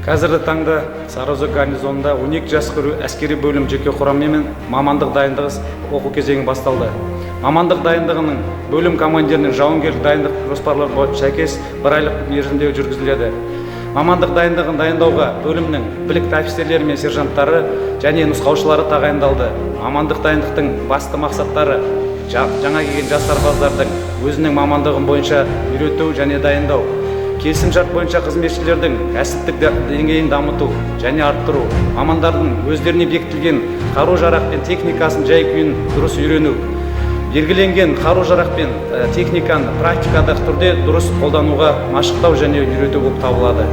Қазіргі таңда Сарыөзек гарнизонында 12 әскери бөлім жеке құрамымен мамандық дайындығы оқу кезеңі басталды. Мамандық дайындығының бөлім командирінің жауынгерлік дайындық жоспарлары бойынша сәйкес бір айлық мерзімде жүргізіледі. Мамандық дайындығын дайындауға бөлімнің білікті офицерлері мен сержанттары және нұсқаушылары тағайындалды. Мамандық дайындықтың басты мақсаттары жаңа келген жас сарбаздардың өзінің мамандығын бойынша үйрету және дайындау, келісімшарт бойынша қызметшілердің кәсіптік деңгейін дамыту және арттыру, мамандардың өздеріне бекітілген қару-жарақ пен техникасын жай күйін дұрыс үйрену, белгіленген қару-жарақ пен техниканы практикалық түрде дұрыс қолдануға машықтау және үйрету болып табылады.